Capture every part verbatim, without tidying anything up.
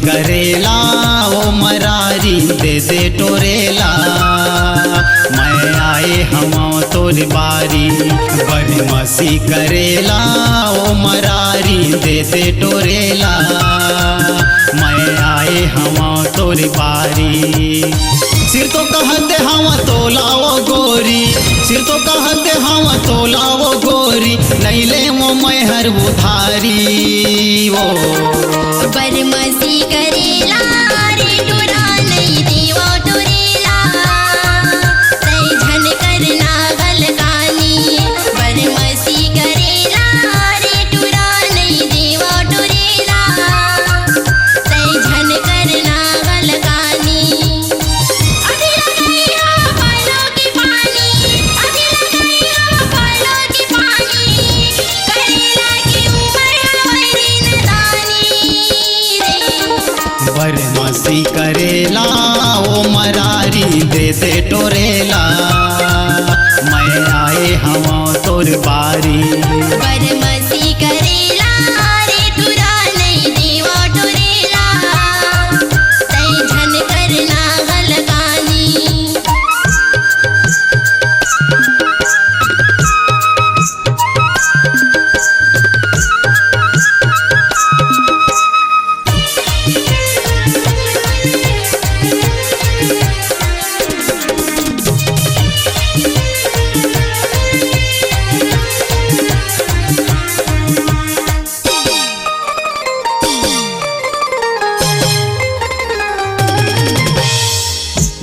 करेला ओ मरारी दे दे टोरेला, मैं आए हवं तोर बारी। बरमसी करेला ओ मरारी दे दे टोरेला, मैं आए हवं तोर बारी। सिर तो कहते हवं तोला ओ गोरी, सिर तो कहते हवं तोला ओ गोरी, नहीं ले वो मैं हर उधारी ओ। बरमसी करेला रे टुरा, नहीं देवो टुरेला, तै झन करना गलकानी। बरमसी करेला रे टुरा, नहीं देवो टुरेला, तै झन करना गलकानी। अभी लगइहा पालो के पानी, अभी लगइहा पालो के पानी, करेला के उमर हवय रे नदानी रे। बरमसी करेला ओ मरारी दे दे टोरेला, मैं आए हवं तोर बारी। बरमसी करेला रे टुरा, नहीं देवो टुरेला, तै झन करना गलकानी।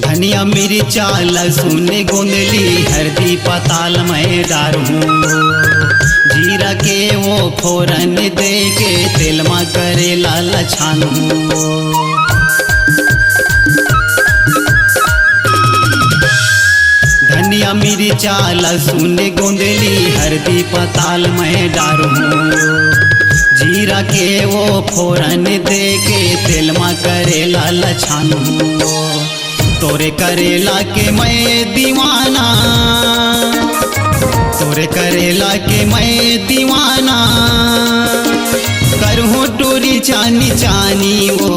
धनिया, मिर्चा, लहसुन, गोंदली, हरदी, पताल मैं डारहूँ। जीरा के वो फोरन दे के तेल म करेला ल छानहूँ। धनिया, मिर्चा, लहसुन, गोंदली, हरदी, पताल मैं डारहूँ। जीरा के वो फोरन दे के तेल म करेला ल छानहूँ। तोरे करेला के मैं दीवाना, तोरे करेला के मैं दीवाना, करहूँ टूरी चानी चानी ओ।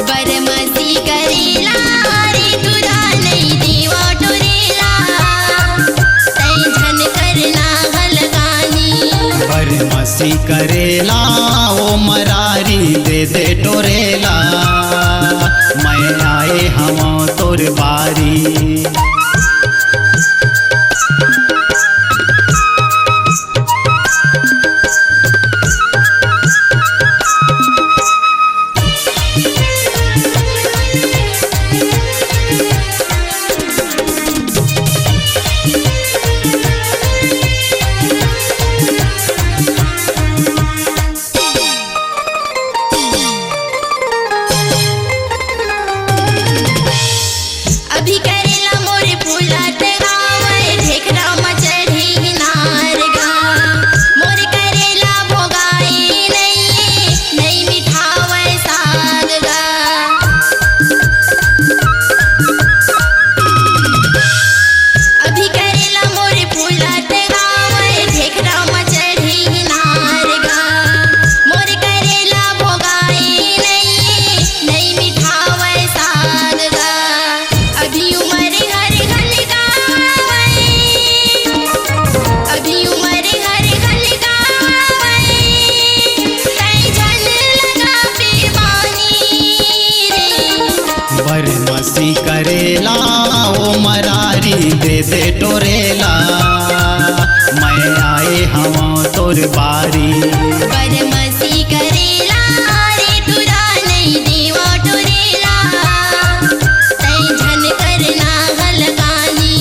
बरमसी करेला रे टुरा, नहीं देवो टुरेला, तै झन करना गलकानी। बरमसी करेला ओ मरारी दे दे टोरेला, मैं आए हवं तोर बारी। अभी करेला मोर फूलत गावय, ढेखरा म चढ़े नार गा। मोर करेला भोगाए नइये, नइ मिठावय साग गा। अभी करेला मोर फूलत गावय, ढेखरा म चढ़े नार गा। मोर करेला भोगाए नइये, नइ मिठावय साग गा। अभी उमर हर घन गावय, अभी उमर हर घन गावय, तै झन लगा बेमानी रे। बरमसी करेला ओ मरारी दे दे टोरेला, मैं आए हवं तोर बारी। बरमसी करेला रे टुरा, नइ देवं टोरेला, तै झन करना गलकानी।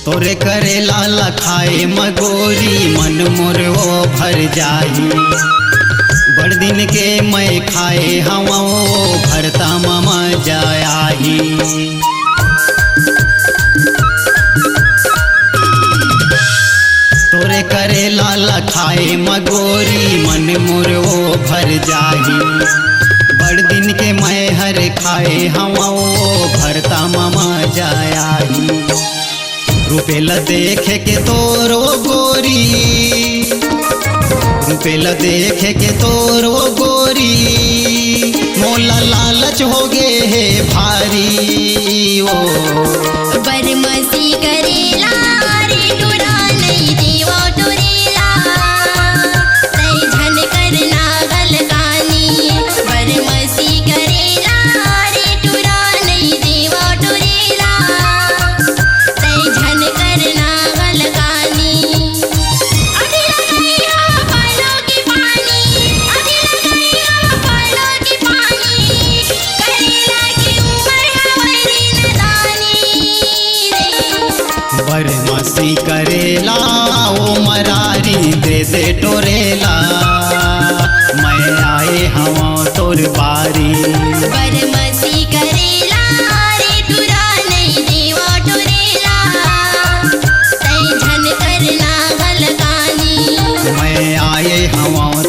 तोरे करेला ल खाए म गोरी, मन मोर ओ भर जाही। बड़ दिन के मैं खाए हवं, भरता म मजा आही। तोरे करेला ला खाए म गोरी, मन मोर ओ भर जाही। बड़ दिन के मैं हर खाए हवं, भरता म मजा आही। रूपे ल देखे के तोरो गोरी, रूपे ल देखे के तोरो गोरी, मोला लालच हो गे हे भारी ओ। बरमसी करेला रे टुरा, नइ देवव टुरेला, तै झन करना गलकानी। बरमसी करेला रे टुरा, नइ देवव टुरेला, तै झन करना गलकानी। अभी लगइया पालो के पानी, अभी लगइया पालो के पानी, करेला के उमर हवय रे नदानी रे। बरमसी करेला ओ मरारी, दे दे टोरेला, मैं आए हवं तोर बारी। बरमसी करेला रे टुरा, नइ देवव टुरेला, तै झन करना गलकानी। मैं आए हवं